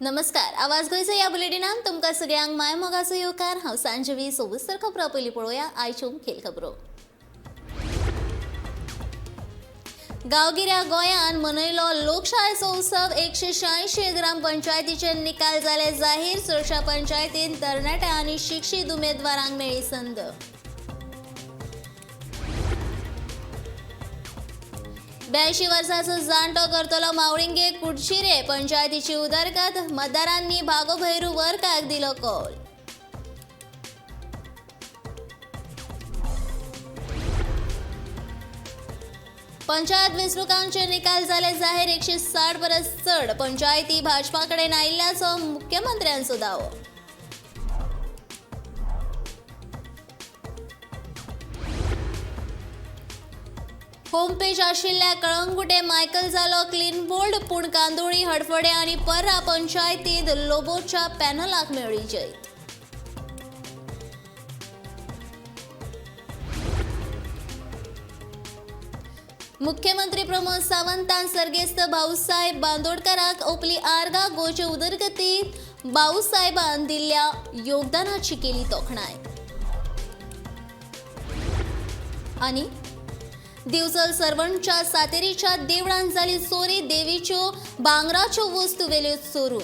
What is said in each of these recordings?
नमस्कार, आवाज गोंयचो ह्या बुलेटिनान तुमकां सगळ्यांक माय मोगाचो येवकार. हांव सांजवी. सविस्तर खबरो. पयलीं पळोवया आयच्यो मुखेल खबरो. गांवगिऱ्या गोंयान मनयलो लोकशायचो उत्सव. 186 ग्रामपंचायतीचे निकाल जाले जाहीर. चडशा पंचायतीन तरणाट्या आनी शिक्षीत उमेदवारांक मेळ्ळी संद. 82 वर्सांचो जाणटो करतलो मावळिंगे कुडचिरे पंचायतीची उदरगत. मतदारांनी भागोभैरू वर्काक दिलो कौल. पंचायत वेंचणुकांचे निकाल जाले जाहीर. 160 परस चड पंचायती भाजपा कडेन आयिल्ल्याचो मुख्यमंत्र्यांचो दावो. होमपेज आशिल्ल्या कळंगुटे मायकल जालो क्लीन बोल्ड, पूण कांदोळी, हडफडे आनी पर्रा पंचायतींत लोबोच्या पॅनलाक मेळ्ळी जैत. मुख्यमंत्री प्रमोद सावंतान सर्गेस्त भाऊसाहेब बांदोडकराक ओपली आर्गां. गोंयचे उदरगतीत भाऊसाहेबान दिल्ल्या योगदानाची केली तोखणाय. आनी दिवचल सर्वणच्या सातेरीच्या देवळान जाली चोरी. देवीच्यो भांगराच्यो वस्तू व्हेल्यो चोरून.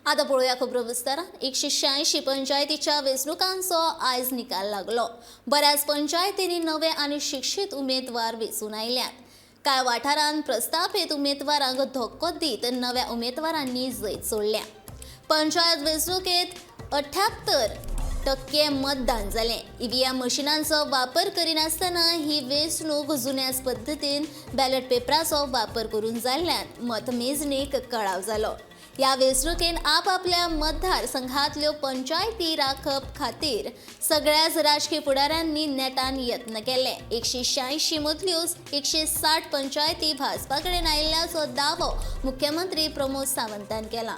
आता पळोवया खबरो विस्तारान. 186 पंचायतीच्या वेंचणुकांचो आयज निकाल लागलो. बऱ्याच पंचायतींनी नवे आनी शिक्षीत उमेदवार वेंचून आयल्यात. कांय वाठारांत प्रस्तापीत उमेदवारांक धक्को दीत नव्या उमेदवारांनी जैत जोडल्या. पंचायत वेंचणुकेत 78% मतदान जालें. ईव्हीएम मशिनांचो वापर करिनासतना ही वेंचणूक जुन्याच पद्दतीन बॅलट पेपराचो वापर करून जाल्ल्यान मतमेजणीक कळाव जालो. ह्या वेंचणुकेन आपापल्या मतदारसंघांतल्यो पंचायती राखप खातीर सगळ्याच राजकी फुडाऱ्यांनी नेटान यत्न केले. 186 मदल्यो 160 पंचायती भाजपा कडेन आयिल्ल्याचो दावो मुख्यमंत्री प्रमोद सावंतान केला.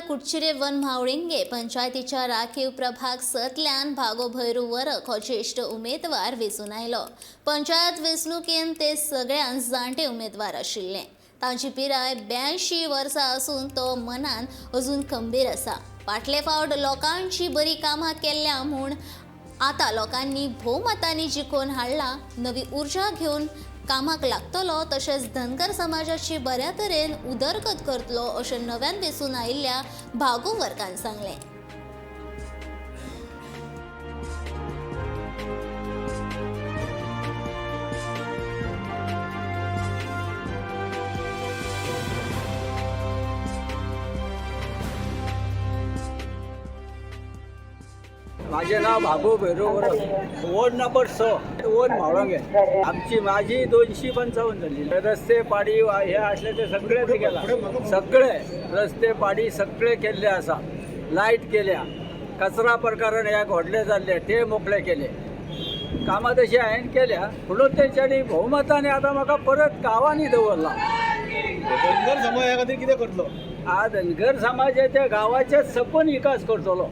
कुडचिरे वन म्हावळिंगे पंचायतीच्या राखीव प्रभाग 7ल्यान भागो भैरू वरक हो ज्येश्ठ उमेदवार वेंचून आयलो. पंचायत वेंचणुकेन ते सगळ्यांत जाणटे उमेदवार आशिल्ले. तांची पिराय 82 वर्सां आसून तो मनान अजून खंबीर आसा. फाटले फावट लोकांची बरी कामां केल्ल्या म्हूण आतां लोकांनी भोवमतांनी जिखोवन हाडला. नवी उर्जा घेवन कामाक लागतलो तशेंच धनगर समाजाची बऱ्या तरेन उदरगत करतलो अशें नव्यान वेंचून आयिल्ल्या भागो वर्गान सांगलें. माझे नाव भागू भैरव वरक, वॉर्ड नंबर 6, वन म्हावळंगे. आमची माझी 255 झाली. रस्ते पाडी हे असले ते सगळे केला, सगळे रस्ते पाडी सगळे केल्ले आसा. लायट केल्या, कचरा प्रकरण ह्या व्हडले जाल्ले ते मोकळे केले. कामां तशी हांवें केल्या, म्हणून तेंच्यांनी भोवमतांनी आतां म्हाका परत गांवांनी दवरला. धनगर समाज ह्या खातीर कितें करतलो? आ धनगर समाजाच्या गांवाचे सपन विकास करतलो.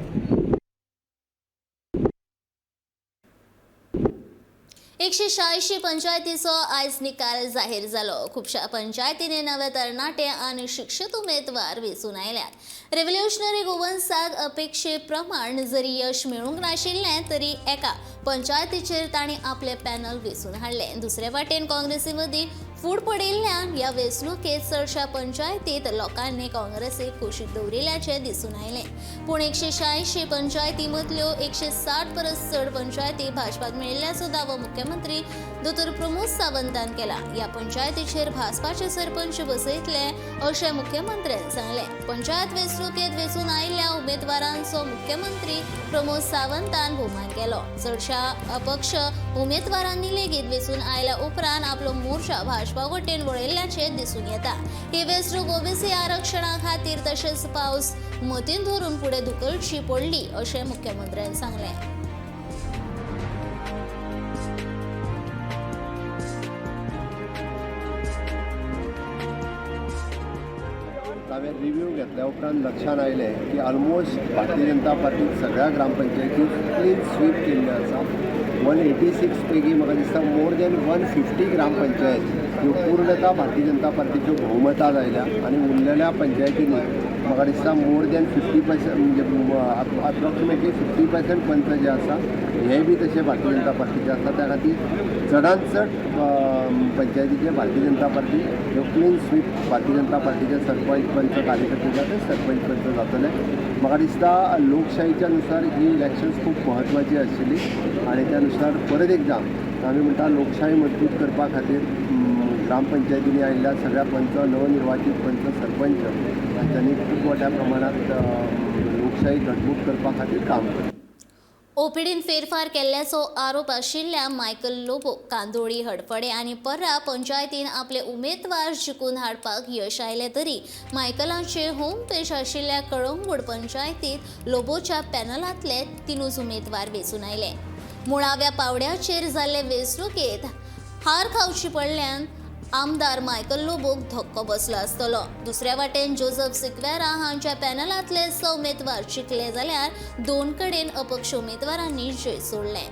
186 पंचायतीचो आयज निकाल जाहीर जालो. खुबश्या पंचायतींनी नवे तरणाटे आनी शिक्षीत उमेदवार वेंचून आयल्यात. रेव्होल्युशनरी गोवन्साक अपेक्षे प्रमाण जरी यश मेळूंक नाशिल्लें तरी एका पंचायतीचेर तांणी आपले पॅनल वेंचून हाडलें. दुसरे वाटेन काँग्रेसी मदीं फूट पडिल्ल्यान ह्या वेंचणुकेंत चडश्या पंचायतींत लोकांनी काँग्रेसीक कुशीक दवरिल्ल्याचें दिसून आयलें. पूण 186 पंचायती मदल्यो 160 परस चड पंचायती भाजपाक मेळिल्ल्याचो दावो मुख्यमंत्री दोतोर प्रमोद सावंतान केला. ह्या पंचायतीचेर भाजपाचे सरपंच बसयतले अशें मुख्यमंत्र्यान सांगलें. पंचायत वेंचणुकेंत वेंचून आयिल्ल्या उमेदवारांचो मुख्यमंत्री प्रमोद सावंतान भोवमान केलो. चडश्या अपक्ष उमेदवारांनी लेगीत वेंचून आयल्या उपरांत आपलो मोर्चा भाजपा वटेन वळयल्ल्याचें दिसून येता. ही वेंचणूक ओबीसी आरक्षणा खातीर तशेंच पावस मतीन धरून फुडें धुकलची पडली अशें मुख्यमंत्र्यान सांगलें. हांवें रिव्यू घेतल्या उपरांत लक्षांत आयलें की ऑलमोस्ट भारतीय जनता पार्टीन सगळ्या ग्रामपंचायतीन क्लीन स्वीप केल्ले आसा. 186 पैकी म्हाका दिसता मोर दॅन 150 ग्रामपंचायत ह्यो पूर्णता भारतीय जनता पार्टीच्यो भोवमतान आयल्या आनी उरलेल्या पंचायतींनी म्हाका दिसता मोर दॅन 50% म्हणजे अप्रॉक्सिमेटली 50% पंच जे आसा हे बी तशे भारतीय जनता पार्टीचे आसा. त्या खातीर चडांत चड पंचायतीचे भारतीय जनता पार्टी ह्यो क्लीन स्वीप भारतीय जनता पार्टीचे सरपंच पंच कार्यकर्ते जाते सरपंच पंच जातले. म्हाका दिसता लोकशाहीच्या नुसार ही इलेक्शन्स खूब म्हत्वाची आशिल्ली आनी त्या नुसार परत एकदां आमी म्हणटा लोकशाही मजबूत करपा खातीर ग्रामपंचायतींनी आयिल्ल्या सगळ्या पंच नवनिर्वाचित पंच सरपंच हांच्यांनी खूब मोठ्या प्रमाणात लोकशाही घटमूट करपा खातीर काम केलें. ओपीडीन फेरफार केल्ल्याचो आरोप आशिल्ल्या मायकल लोबो कांदोळी हडफडे आनी पर्रा पंचायतीन आपले उमेदवार जिखून हाडपाक यश आयलें तरी मायकलाचे होम पेश आशिल्ल्या कळंगूट पंचायतीत लोबोच्या पॅनलांतले 3 उमेदवार वेंचून आयले. मुळाव्या पावड्याचेर जाल्ले वेंचणुकेंत हार खावची पडल्यान आमदार मायकल लोबोक धक्को बसलो आसतलो. दुसऱ्या वाटेन जोजफ सिक्वेरा हांच्या पॅनलांतले 6 उमेदवार जिखले जाल्यार 2 कडेन अपक्ष उमेदवारांनी जैत सोडलें.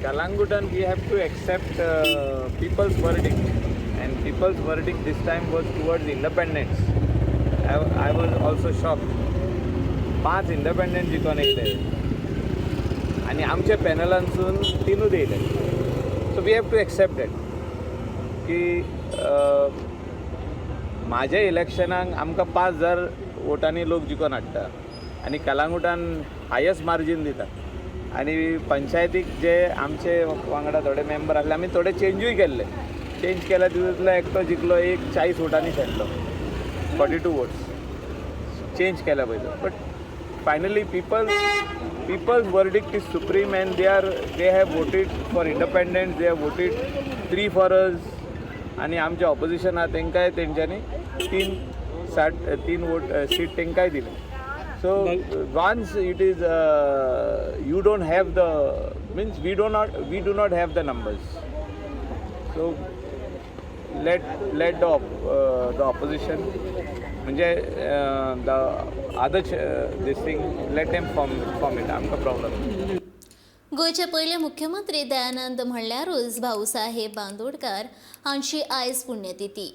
Kalangutan, we have to accept people's verdict, and people's verdict this time was towards independence. I was also shocked. 5 independent जिखून येयले आनी आमच्या पॅनलांसून 3 येयले. So we have to accept that की म्हाज्या इलेक्शनाक आमकां 5,000 वोटांनी लोक जिखून हाडटा आनी कलांगुटान हायस्ट मार्जीन दिता आनी पंचायतीक जे आमचे वांगडा थोडे मेंबर आसले आमी थोडे चेंजूय केल्ले. चेंज केल्या तितूंतलो एकटो जिखलो, एक 40 वोटांनी शेणलो, 42 वोट्स चेंज केल्या पळय. But finally people's verdict is supreme and they have voted for independence, they have voted 3 for us. आनी आमचे ऑपोजिशन आहा तेंकांय तेंच्यांनी 3 वोट सीट तेंकांय दिले. So once it is you don't have the means we do not have the numbers. So let the opposition म्हणजे the other this thing let them form it. आमकां problem. गोंयचे पयले मुख्यमंत्री दयानंद म्हणल्यारूच भाऊसाहेब बांदोडकर हांची आयज पुण्यतिथी.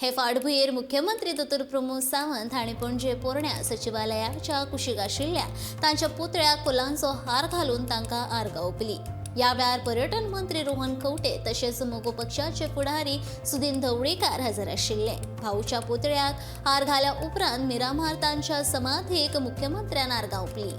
हे फाटभुंयेर मुख्यमंत्री दोतोर प्रमोद सावंत हांणी पणजे पोरण्या सचिवालयाच्या कुशीक आशिल्ल्या तांच्या पुतळ्याक फुलांचो हार घालून तांकां आर्गां ओंपली. ह्या वेळार पर्यटन मंत्री रोहन खंवटे तशेंच मगो पक्षाचे फुडारी सुदिन ढवळीकार हजर आशिल्ले. भाऊच्या पुतळ्याक हार घाल्या उपरांत मिरामार तांच्या समाधीक मुख्यमंत्र्यान आर्गां ओंपली.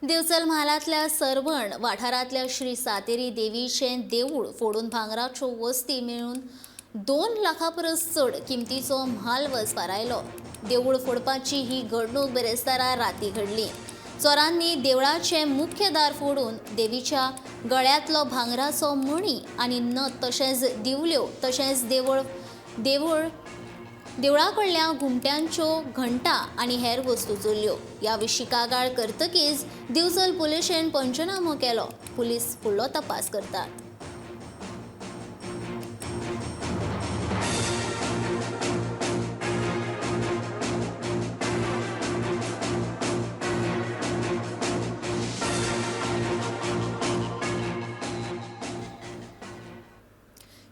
दिवचल म्हालांतल्या सरवण वाठारांतल्या श्री सातेरी देवीचें देवूळ फोडून भांगराच्यो वस्ती मेळून 2 लाखां परस चड किमतीचो म्हाल वचपार आयलो. देवूळ फोडपाची ही घडणूक बिरेस्तारा राती घडली. चोरांनी देवळाचें मुख्य दार फोडून देवीच्या गळ्यांतलो भांगराचो मणी आनी नथ तशेंच दिवल्यो तशेंच देवळा कडल्या घुमट्यांच्यो घंटा आनी हेर वस्तू चोरल्यो. ह्या विशीं कागाळ करतकीच दिवचल पुलिशेन पंचनामो केलो. पुलीस फुडलो तपास करतात.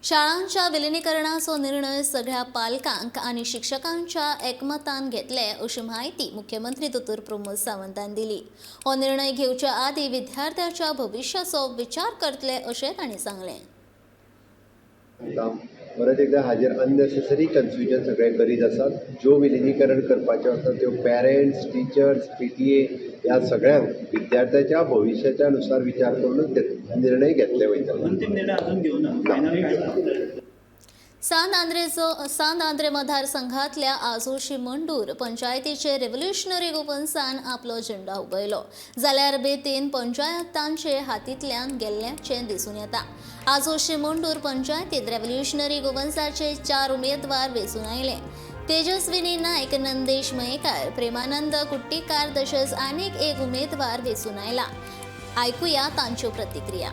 शाळांच्या विलिनीकरणाचो निर्णय सगळ्या पालकांक आनी शिक्षकांच्या एकमतान घेतले अशी म्हायती मुख्यमंत्री दोतोर प्रमोद सावंतान दिली. हो निर्णय घेवच्या आदी विद्यार्थ्याच्या भविश्याचो विचार करतले अशें तांणी सांगलें. परत एकदा हाजेर अननेसेसरी कन्फ्युजन सगळें करीत आसात. ज्यो विलिनीकरण करपाच्यो आसा त्यो पेरंट्स, टिचर्स, PTA ह्या सगळ्यांक विद्यार्थ्याच्या भविश्याच्या नुसार विचार करूनच निर्णय घेतले वयतले. अंतीम निर्णय अजून घेवना. सांत आंद्रेचो सांत आंद्रे मतदारसंघातल्या आजोशी मंडूर पंचायतीचे रेव्होल्युशनरी गोवन्सान आपलो झेंडा उबयलो जाल्यार बेतीन पंचायत तांचे हातींतल्यान गेल्ल्याचें दिसून येता. आजोशी मंडूर पंचायतीत रेव्होल्युशनरी गोवन्साचे 4 उमेदवार वेंचून आयले. तेजस्विनी नायक, नंदेश मयेकार, प्रेमानंद कुट्टीकार तशेंच आनीक एक उमेदवार वेंचून आयला. आयकुया तांच्यो प्रतिक्रिया.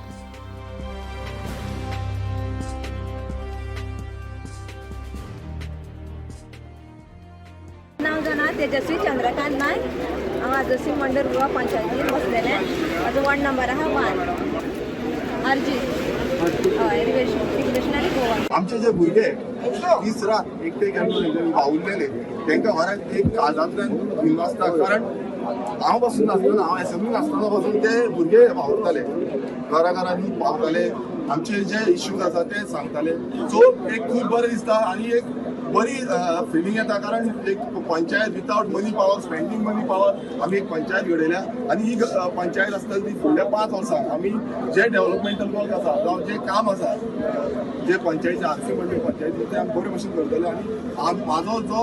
नांव जाणा तेजस्वी चंद्रकांत नायक. हांव आजोसी मंडळ गोवा पंचायतीन बसलेलें. म्हाजो वॉर्ड नंबर आहा 1. आरजी हय रिव्होल्युशनरी गोवा. आमचे जे भुरगे दीस रात एकटे केन्ना वावुरलेले तांकां घरांत एक काळजांतल्यान भिन्न आसता, कारण हांव पासून नासतना, हांव एसेंब्लीन आसतना पासून ते भुरगे वावुरताले, घरा घरांनी पावताले, आमचे जे इश्यूज आसा ते सांगताले. सो एक खूब बरें दिसता आनी एक बरी फिलींग येता, कारण एक panchayat without money power, spending money power आमी एक पंचायत घडयल्या आनी ही पंचायत आसतली ती फुडल्या 5 वर्सां आमी जे डेव्हलपमेंटल वर्क आसा जावं जे काम आसा जे पंचायती आरसी मंडळ पंचायती ते आमी बरे भशेन करतले. आनी म्हाजो जो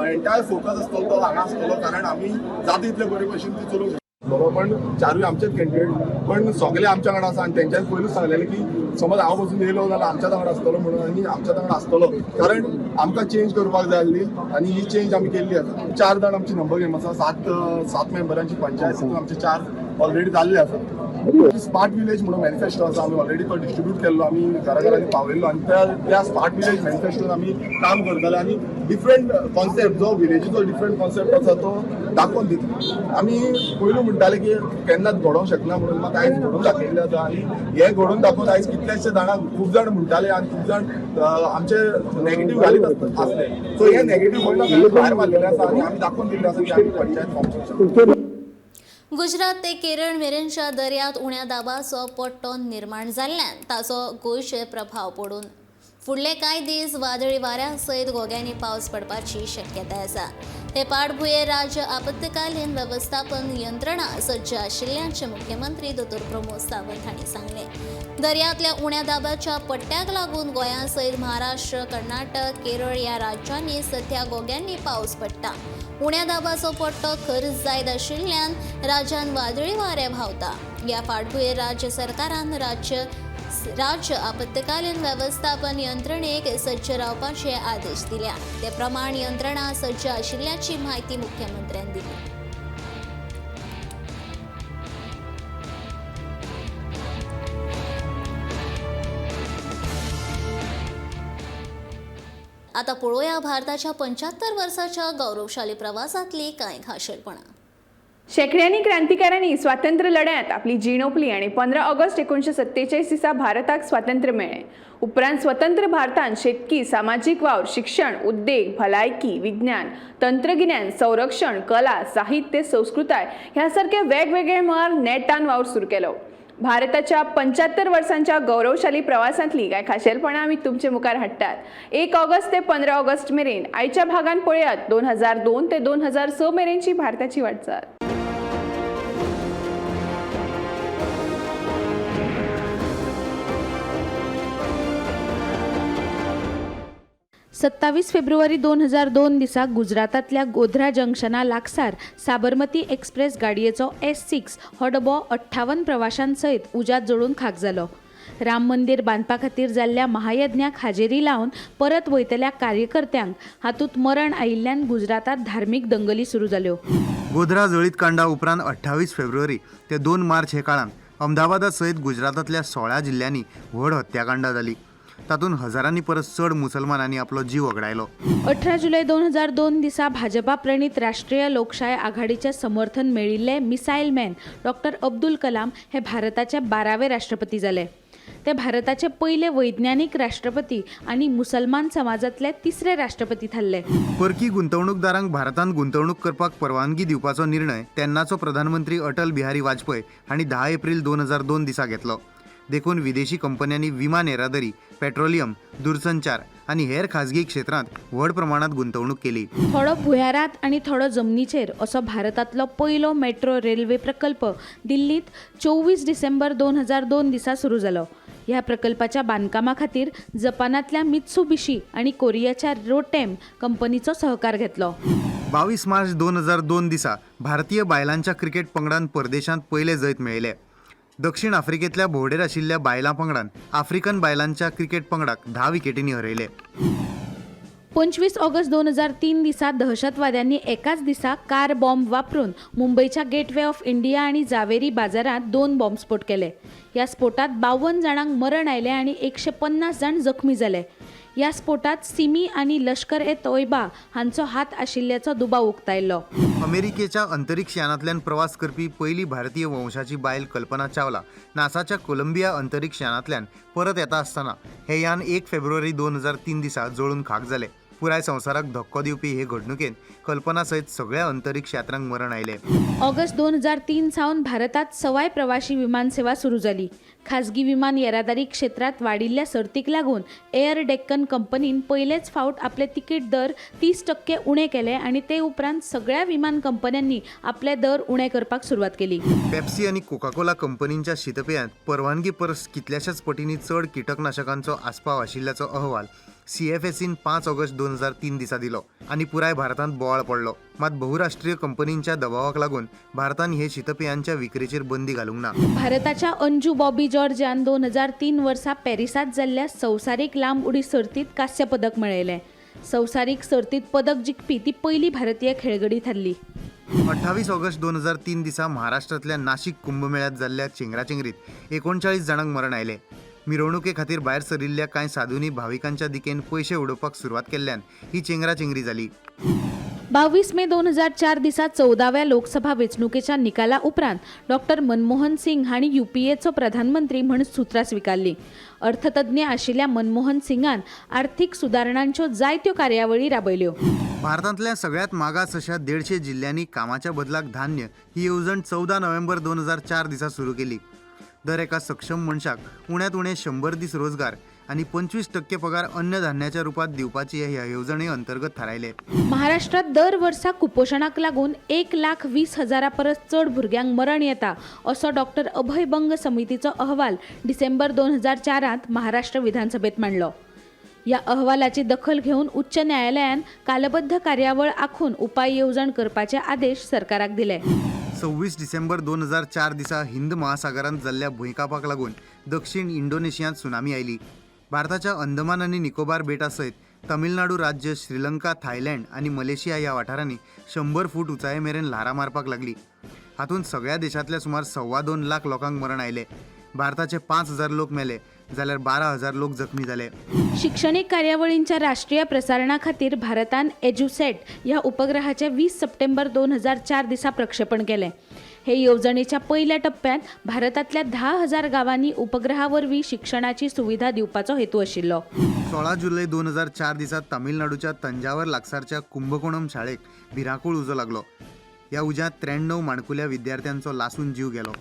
एंटायर फोकस आसतलो तो हांगा आसतलो, कारण आमी जाता तितले बरे भशेन ती चलोवंक शकतलो. पण 4 आमचेच कॅन्डिडेट पण सगळे आमच्या वांगडा आसा आनी तेंच्यांनी पयलूच सांगलेलें की समज हांव पसून येयलो जाल्यार आमच्याच वांगडा आसतलो म्हणून आनी आमच्याच वांगडा आसतलो, कारण आमकां चेंज करपाक जाय आसली आनी ही चेंज आमी केल्ली आसा. 4 जाण आमची नंबर गेम आसा, 7 मेंबरांची पंचायत, तितून आमचे 4 ऑलरेडी जाल्ले आसा. स्मार्ट विलेज म्हणून मॅनिफेस्टो आसा, आमी ऑलरेडी तो डिस्ट्रिब्यूट केल्लो, आमी घरा घरांनी पावयल्लो आनी त्या स्मार्ट विलेज मॅनिफेस्टोन आमी काम करतले आनी डिफरंट कॉन्सेप्ट जो विलेजीचो डिफरंट कॉन्सेप्ट आसा तो दाखोवन दितले. आमी पयलू म्हणटाले की केन्नाच घडोवंक शकना म्हणून, मात आयज घडोवन दाखयल्लें आसा आनी हें घडोवन दाखोवन आयज कितलेशे जाणां, खूब जाण म्हणटाले आनी खूब जाण आमचे नेगेटीव घालीत आसले. सो हे नेगेटीव म्हणून भायर मारलेलें आसा आनी आमी दाखोवन दिल्लें आसा की आमी पंचायत फॉर्म करूंक शकता. गुजरात ते केरळ मेरेनच्या दर्यांत उण्या दाबाचो पट्टो निर्माण जाल्ल्यान ताचो गोंयचेर प्रभाव पडून फुडले कांय दीस वादळी वाऱ्या सयत घोग्यांनी पावस पडपाची शक्यताय आसा. हे पाठभुंयेर राज्य आपत्कालीन वेवस्थापन यंत्रणा सज्ज आशिल्ल्याचें मुख्यमंत्री दोतोर प्रमोद सावंत हांणी सांगलें. दर्यांतल्या उण्या दाबाच्या पट्ट्याक लागून गोंया सयत महाराष्ट्र, कर्नाटक, केरळ ह्या राज्यांनी सध्या घोग्यांनी पावस पडटा. उण्या दाबाचो पट्टो खर जायत आशिल्ल्यान राज्यांत वादळी वारें व्हांवता. ह्या फाटभुंयेर राज्य सरकारान राज्य राज्य आपत्कालीन वेवस्थापन यंत्रणेक सज्ज रावपाचे आदेश दिल्या. ते प्रमाण यंत्रणा सज्ज आशिल्ल्याची म्हायती मुख्यमंत्र्यान दिली. आता पळोवया भारताच्या 75 वर्साच्या गौरवशाली प्रवासातली कांय खाशेलपणां. शेंकड्यांनी क्रांतिकारांनी स्वातंत्र्य लढ्यांत आपली जीण ओंपली आनी 15 ऑगस्ट 1947 दिसा भारताक स्वातंत्र्य मेळ्ळें. उपरांत स्वतंत्र भारतान शेतकी, सामाजीक वावर, शिक्षण, उद्देग, भलायकी, विज्ञान, तंत्रगिन्यान, संरक्षण, कला, साहित्य, संस्कृताय ह्या सारखे वेगवेगळे मळार नेटान वावर सुरू केलो. भारताच्या 75 वर्सांच्या गौरवशाली प्रवासांतली कांय खाशेलपणां आमी तुमचे मुखार हाडटात. 1 ऑगस्ट ते 15 ऑगस्ट मेरेन आयच्या भागान पळयात 2002 ते 2006 मेरेनची भारताची वाटचाल. 27 फेब्रुवारी 2002 दिसा गुजरातांतल्या गोध्रा जंक्शना लागसार साबरमती एक्सप्रेस गाडयेचो S6 हो डबो 58 प्रवाशां सयत उज्यांत जळून खाक जालो. राम मंदिर बांदपा खातीर जाल्ल्या महायज्ञाक हाजेरी लावन परत वयतल्या कार्यकर्त्यांक हातूंत मरण आयिल्ल्यान गुजरातांत धार्मीक दंगली सुरू जाल्यो. गोध्रा जळीतकांडा उपरांत 28 फेब्रुवारी ते 2 मार्च हे काळांत अहमदाबादा सयत गुजरातांतल्या 16 जिल्ल्यांनी व्हड हत्याकांडां जालीं. तातूंत हजारांनी परस चड मुसलमानांनी आपलो जीव वगडायलो. 18 जुलय 2002 दिसा भाजपा प्रणीत राष्ट्रीय लोकशाय आघाडीचें समर्थन मेळिल्ले missile man doctor Abdul Kalam हे भारताचे 12वे राष्ट्रपती जाले. ते भारताचे पयले वैज्ञानीक राष्ट्रपती आनी मुसलमान समाजांतले तिसरे राष्ट्रपती थारले. परकी गुंतवणूकदारांक भारतांत गुंतवणूक करपाक परवानगी दिवपाचो निर्णय तेन्नाचो प्रधानमंत्री अटल बिहारी वाजपेयी हांणी 10 एप्रील 2002 दिसा घेतलो. देखून विदेशी कंपन्यांनी विमान येरादारी, पेट्रोलियम, दूरसंचार आनी हेर खाजगी क्षेत्रांत व्हड प्रमाणात गुंतवणूक केली. थोडो भुंयारात आनी थोडो जमनीचेर असो भारतांतलो पयलो मेट्रो रेल्वे प्रकल्प दिल्लींत 24 डिसेंबर 2002 दिसा सुरू जालो. ह्या प्रकल्पाच्या बांदकामा खातीर जपानांतल्या मित्सुबिशी आनी कोरियाच्या रोटेम कंपनीचो सहकार घेतलो. 22 मार्च 2002 दिसा भारतीय बायलांच्या क्रिकेट पंगडान परदेशांत पयलें जैत मेळयलें. दक्षिण आफ्रिकेंतल्या भोंवडेर आशिल्ल्या बायलां पंगडान आफ्रिकन बायलांच्या क्रिकेट पंगडाक 10 विकेटींनी हरयलें. 25 ऑगस्ट 2003 दिसा दहशतवाद्यांनी एकाच दिसा कार बॉम्ब वापरून मुंबयच्या गेटवे ऑफ इंडिया आनी जावेरी बाजारांत 2 बॉम्बस्फोट केले. ह्या स्फोटांत 52 जाणांक मरण आयलें आनी 150 जाण जखमी जाले. ह्या स्फोटांत सिमी आनी लश्कर ए तोयबा हांचो हात आशिल्ल्याचो दुबाव उक्तायल्लो. अमेरिकेच्या अंतरिक्ष यानांतल्यान प्रवास करपी पयली भारतीय वंशाची बायल कल्पना चावला नासाच्या कोलंबिया अंतरिक्ष यानांतल्यान परत येता आसतना हें यान 1 फेब्रुवारी 2003 दिसा जळून खाक जालें. पुराय संवसाराक धक्को दिवपी हे घडणुकेन कल्पना सयत सगळ्या अंतरिक्ष यात्र्यांक मरण आयलें. ऑगस्ट 2003 सावन भारतात सवाय प्रवाशी विमान सेवा सुरू जाली. खाजगी विमान येरादारी क्षेत्रांत वाडिल्ल्या सर्तीक लागून एअर डेक्कन कंपनीन पयलेच फावट आपले तिकीट दर 30% उणे केले आनी ते उपरांत सगळ्या विमान कंपन्यांनी आपले दर उणे करपाक सुरवात केली. पेप्सी आनी कोकाकोला कंपनींच्या शीतपेयांत परवानगी परस कितल्याशाच पटींनी चड कीटकनाशकांचो आस्पाव आशिल्ल्याचो अहवाल सीएफएसीन 5 ऑगस्ट 2003 दिसा दिलो आनी पुराय भारतांत बोवाळ पडलो. मात बहुराष्ट्रीय कंपनींच्या दबावाक लागून भारतान हे शीतपेयांच्या विक्रेचेर बंदी घालूंक ना. भारताच्या अंजू बॉबी जॉर्जान 2003 वर्सा पॅरिसांत जाल्ल्या संवसारीक लांब उडी सर्तींत कांस्य पदक मेळयलें. संवसारीक सर्तींत पदक जिखपी ती पयली भारतीय खेळगडी थारली. 28 ऑगस्ट 2003 दिसा महाराष्ट्रांतल्या नाशिक कुंभमेळ्यांत जाल्ल्या चेंगराचेंगरीत 39 जाणांक मरण आयलें. मिरवणुके खातीर भायर सरिल्ल्या कांय साधूंनी भाविकांच्या दिकेन पयशे उडोवपाक सुरवात केल्ल्यान ही चेंगराचेंगरी जाली. 22 मे 2004 दिसा 14व्या लोकसभा वेंचणुकेच्या निकाला उपरांत डॉक्टर मनमोहन सिंग हांणी यूपीएचो प्रधानमंत्री म्हूण सुत्रां स्विकारलीं. अर्थतज्ञ आशिल्ल्या मनमोहन सिंगान आर्थिक सुदारणांच्यो जायत्यो कार्यावळी राबयल्यो. भारतांतल्या सगळ्यात मागास अशा 150 जिल्ल्यांनी कामाच्या बदलाक धान्य ही येवजण 14 नोव्हेंबर 2004 दिसा सुरू केली. दर एका सक्षम मनशाक उण्यांत उणे 100 दीस रोजगार आनी 25% पगार अन्न धान्याच्या रुपात दिवपाची ह्या येवजणे अंतर्गत थारायले. महाराष्ट्रात दर वर्सा कुपोशणाक लागून 1,20,000 परस चड भुरग्यांक मरण येता असो डॉक्टर अभय बंग समितीचो अहवाल डिसेंबर 2004 महाराष्ट्र विधानसभेत मांडलो. ह्या अहवालाची दखल घेवन उच्च न्यायालयान कालबद्ध कार्यावळ आंखून उपाय येवजण करपाचे आदेश सरकाराक दिले. 26 डिसेंबर 2004 दिसा हिंद महासागरांत जाल्ल्या भुंयकांपाक लागून दक्षिण इंडोनेशियांत सुनामी आयली. भारताच्या अंदमान आनी निकोबार बेटां सयत तमिळनाडू राज्य, श्रीलंका, थायलंड आनी मलेशिया ह्या वाठारांनी 100 फूट उंचाये मेरेन ल्हारां मारपाक लागली. हातूंत सगळ्या देशांतल्या सुमार 2.25 लाख लोकांक मरण आयलें. भारताचे 5,000 लोक मेले जाल्यार 12,000 लोक जखमी जाले. शिक्षणीक कार्यावळींच्या राष्ट्रीय प्रसारणा खातीर भारतान एज्युसेट ह्या उपग्रहाचें 20 सप्टेंबर 2004 दिसा प्रक्षेपण केलें. हे येवजणेच्या पयल्या टप्प्यांत भारतांतल्या 10,000 गांवांनी उपग्रहा वरवीं शिक्षणाची सुविधा दिवपाचो हेतू आशिल्लो. 16 जुलय 2004 दिसा तमिळनाडूच्या तंजावर लागसारच्या कुंभकोणम शाळेक भिरांकूळ उजो लागलो. ह्या उज्यांत 93 माणकुल्या विद्यार्थ्यांचो लासून जीव गेलो.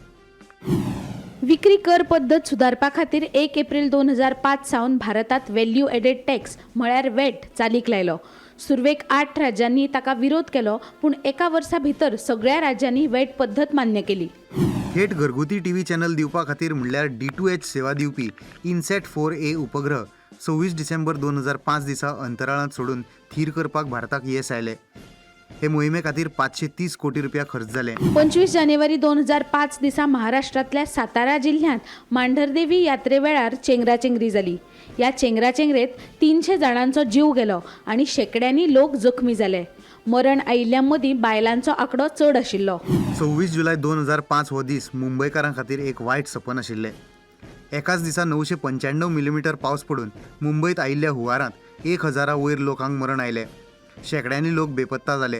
विक्री कर पद्दत सुदारपा खातीर 1 एप्रील 2005 सावन भारतांत व्हॅल्यू एडेड टॅक्स म्हळ्यार वॅट चालीक लायलो. सुरवेक 8 राज्यांनी ताका विरोध केलो, पूण एका वर्सा भितर सगळ्या राज्यांनी वॅट पद्दत मान्य केली. थेट घरगुती टीव्ही चॅनल दिवपा खातीर म्हणल्यार D2H सेवा दिवपी इनसॅट 4A उपग्रह 26 डिसेंबर 2005 दिसा अंतराळांत सोडून थीर करपाक भारताक येस आयलें. हे मोहिमे खातीर 530 कोटी रुपया खर्च जाले. 25 जानेवारी 2005 दिसा महाराष्ट्रांतल्या सातारा जिल्ह्यांत मांढरदेवी यात्रे वेळार चेंगराचेंगरी जाली. ह्या चेंगराचेंगरेत 300 जाणांचो जीव गेलो आनी शेंकड्यांनी लोक जखमी जाले. मरण आयिल्ल्यां मदीं बायलांचो आंकडो चड आशिल्लो. 26 जुलय 2005 हो दीस मुंबयकारां खातीर एक वायट सपन आशिल्लें. एकाच दिसा 995 मिलीमीटर पावस पडून मुंबयत आयिल्ल्या हुंवारांत 1000 वयर लोकांक मरण आयलें. शेंकड्यांनी लोक बेपत्ता जाले.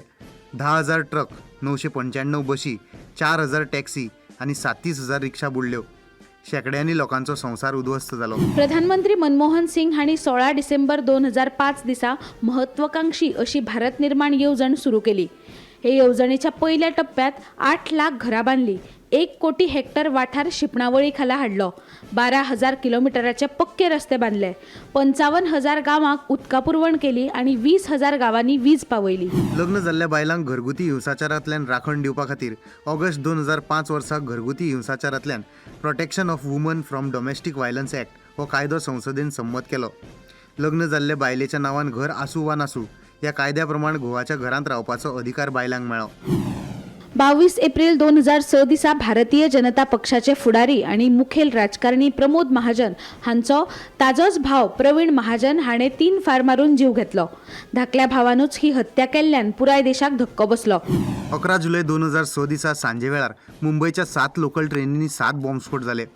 10,000 ट्रक, 995 बशी, 4,000 टॅक्सी आनी 37,000 रिक्षा बुडल्यो. शेंकड्यांनी लोकांचो संवसार उद्ध्वस्त जालो. प्रधानमंत्री मनमोहन सिंग हांणी 16 डिसेंबर 2005 दिसा महत्वाकांक्षी अशी भारत निर्माण येवजण सुरू केली. हे येवजणेच्या पयल्या टप्प्यात 8 लाख घरां बांदली, 1 कोटी हेक्टर वाठार शिंपणावळी खाला हाडलो, 12,000 किलोमिटराचे पक्के रस्ते बांदले, 55,000 गांवांक उदका पुरवण केली आनी 20,000 गांवांनी वीज पावयली. लग्न जाल्ल्या बायलांक घरगुती हिंसाचारांतल्यान राखण दिवपा खातीर ऑगस्ट 2005 वर्सा घरगुती हिंसाचारांतल्यान protection of woman from domestic violence act हो कायदो संसदेन संमत केलो. लग्न जाल्ले बायलेच्या नांवान घर आसूं वा नासूं ह्या कायद्या प्रमाण घोवाच्या घरांत रावपाचो अधिकार बायलांक मेळ्ळो. 22 एप्रिल 2006 दिसा भारतीय जनता पक्षाचे फुडारी आनी मुखेल राजकारणी प्रमोद महाजन हांचो ताजोच भाव प्रवीण महाजन हाणें 3 फार मारून जीव घेतलो. धाकल्या भावानूच ही हत्या केल्ल्यान पुराय देशाक धक्को बसलो. 11 जुलय 2006 दिसा सांजे वेळार मुंबयच्या 7 लोकल ट्रेनींनी 7 बॉम्बस्फोट जाले.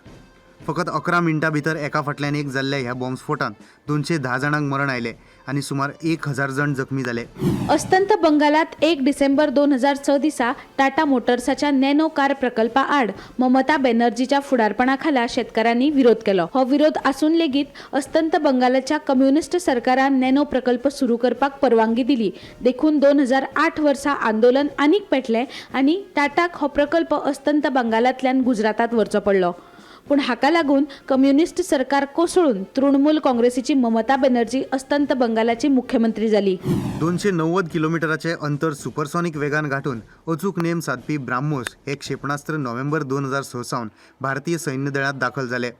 फकत 11 मिनटां भितर एका फाटल्यान एक जाल्ल्या ह्या बॉम्बस्फोटांत 210 जाणांक मरण आयलें आनी सुमार 1000 जाण जखमी जाले. अस्तंत बंगालात 1 डिसेंबर 2006 दिसा टाटा मोटर्साच्या नॅनो कार प्रकल्पा आड ममता बॅनर्जीच्या फुडारपणा खाला शेतकारांनी विरोध केलो. हो विरोध आसून लेगीत अस्तंत बंगालाच्या कम्युनिस्ट सरकारान नॅनो प्रकल्प सुरू करपाक परवानगी दिली. देखून 2008 वर्सा आंदोलन आनीक पेटलें आनी टाटाक हो प्रकल्प अस्तंत बंगालांतल्यान गुजरातांत व्हरचो पडलो. पूण हाका लागून कम्युनिस्ट सरकार कोसळून तृणमूल काँग्रेसीची ममता बॅनर्जी अस्तंत बंगालाची मुख्यमंत्री जाली. 290 किलोमिटराचे अंतर सुपरसॉनिक वेगान गांठून अचूक नेम सादपी ब्राह्मोस हे क्षेपणास्त्र नोव्हेंबर 2006 सावन भारतीय सैन्य दळांत दाखल जाले.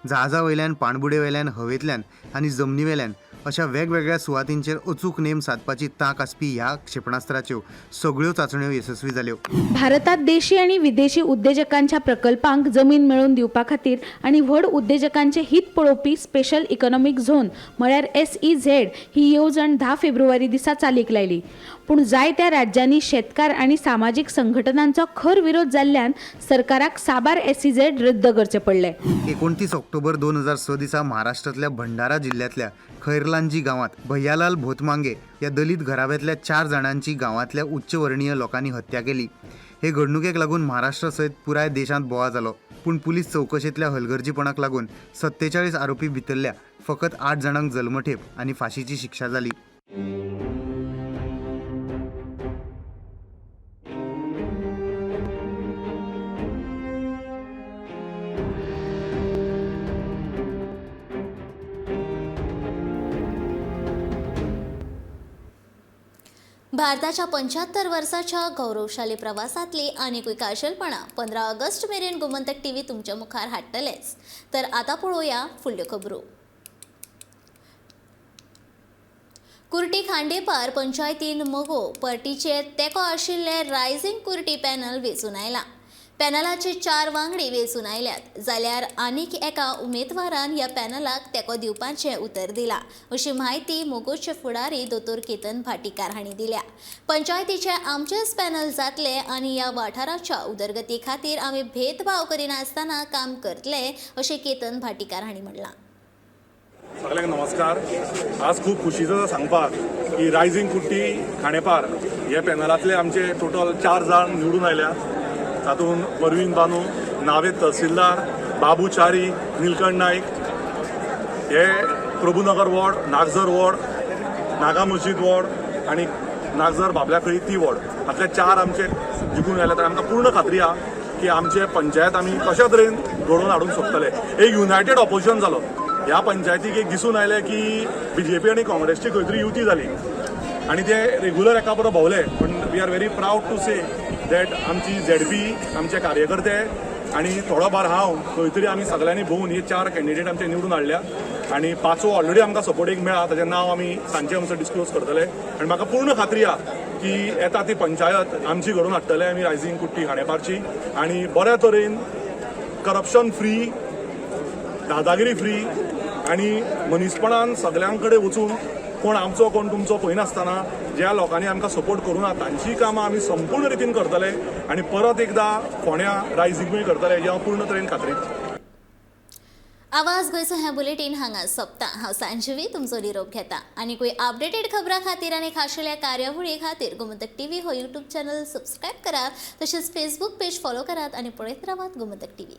जहाजा वयल्यान, पाणबुडे वयल्यान, हवेंतल्यान आनी जमनी वेल्यान अशा वेगवेगळ्या सुवातींचेर अचूक नेम सादपाची तांक आसपी ह्या क्षेपणास्त्राच्यो सगळ्यो चांचण्यो येसस्वी जाल्यो. भारतात देशी आनी विदेशी उद्देजकांच्या प्रकल्पांक जमीन मेळोवन दिवपा खातीर आनी व्हड उद्देजकांचे हित पळोवपी स्पेशल इकॉनॉमिक झोन म्हळ्यार SEZ ही येवजण 10 फेब्रुवारी दिसा चालीक लायली. पूण जायत्या राज्यांनी शेतकार आनी सामाजीक संघटनांचो खर विरोध जाल्ल्यान सरकाराक साबार SEZ रद्द करचे पडले. 29 ऑक्टोबर 2006 दिसा महाराष्ट्रांतल्या भंडारा जिल्ह्यांतल्या खैरलांजी गांवांत भैयालाल भोतमांगे ह्या दलित घराब्यांतल्या 4 जाणांची गांवांतल्या उच्चवर्णीय लोकांनी हत्या केली. हे घडणुकेक लागून महाराष्ट्र सयत पुराय देशांत बोवाळ जालो. पूण पुलीस चवकशेंतल्या हलगर्जीपणाक लागून 47 आरोपी भितरल्या फकत 8 जाणांक जल्मठेप आनी फांशीची शिक्षा जाली. भारताच्या 75 वर्साच्या गौरवशाली प्रवासातली आनीकूय खाशेलपणां 15 ऑगस्ट मेरेन गोमंतक टीव्ही तुमच्या मुखार हाडटलेच. तर आतां पळोवया फुडल्यो खबरो. कुर्टी खांडेपार पंचायतीन मगो पर्टीचे तेंको आशिल्ले रायझिंग कुर्टी पॅनल वेंचून आयला. पॅनलाचे 4 वांगडी वेंचून आयल्यात जाल्यार आनीक एका उमेदवारान ह्या पॅनलाक तेंको दिवपाचें उतर दिलां अशी म्हायती मोगोचे फुडारी दोतोर केतन भाटीकार हांणी दिल्या. पंचायतीचे आमचेच पॅनल जातले आनी ह्या वाठाराच्या उदरगती खातीर आमी भेदभाव करिनासतना काम करतले अशें केतन भाटीकार हांणी म्हणलां. सगळ्यांक नमस्कार. आज खूब खुशीचो सांगपाक की रायझिंग कुर्टी खांडेपार हे पॅनलांतले आमचे टोटल 4 जाण निवडून आयल्या. तातूंत परवीन बानू, नावेद तहसीलदार, बाबू च्यारी, निलकंठ नायक हे Prabhunagar ward, Nagzar ward, Naga Masjid ward आनी नागझर बाबल्याखळी ती वॉर्ड हातले 4 आमचे जिखून आयले. तर आमकां पूर्ण खात्री आहा की आमचे पंचायत आमी कशा तरेन घडोवन हाडूंक सोदतले. एक युनायटेड ऑपोजिशन जालो ह्या पंचायतीक. एक दिसून आयलें की बीजेपी आनी काँग्रेसची खंय तरी युती जाली आनी ते रेगुलर एका बरोबर भोंवले. पण we are very proud to say that आमची ZP, आमचे कार्यकर्ते आनी थोडो भार हांव खंय तरी आमी सगळ्यांनी भोंवून हे 4 कॅन्डिडेट आमचे निवडून हाडल्या आनी 5वो ऑलरेडी आमकां सपोर्ट एक मेळ्ळा. ताचें नांव आमी सांजचे आमचो डिस्क्लोज करतले आनी म्हाका पूर्ण खात्री आहा की येता ती पंचायत आमची घडोवन हाडटले आमी रायझिंग कुर्टी खांडेपारची आनी बऱ्या तरेन करप्शन फ्री, दादागिरी फ्री आनी मनीसपणान सगळ्यां कडेन वचून कोण आमचो कोण तुमचो पळयनासतना ज्या लोकांनी आमकां सपोर्ट करूं ना तांचीय कामां आमी संपूर्ण रितीन करतले आनी परत एकदां फोंड्या रायझिंगूय करतले हें हांव पूर्ण तरेन खात्री. आवाज गोंयचो हें बुलेटीन हांगा सोंपता. हांव सांजवी तुमचो निरोप घेता. आनीकूय अपडेटेड खबरां खातीर आनी खाशेल्या कार्यावळी खातीर गोमंतक टीव्ही हो यूट्यूब चॅनल सबस्क्रायब करात, तशेंच फेसबूक पेज फॉलो करात आनी पळयत रावात गोमंतक टीव्ही.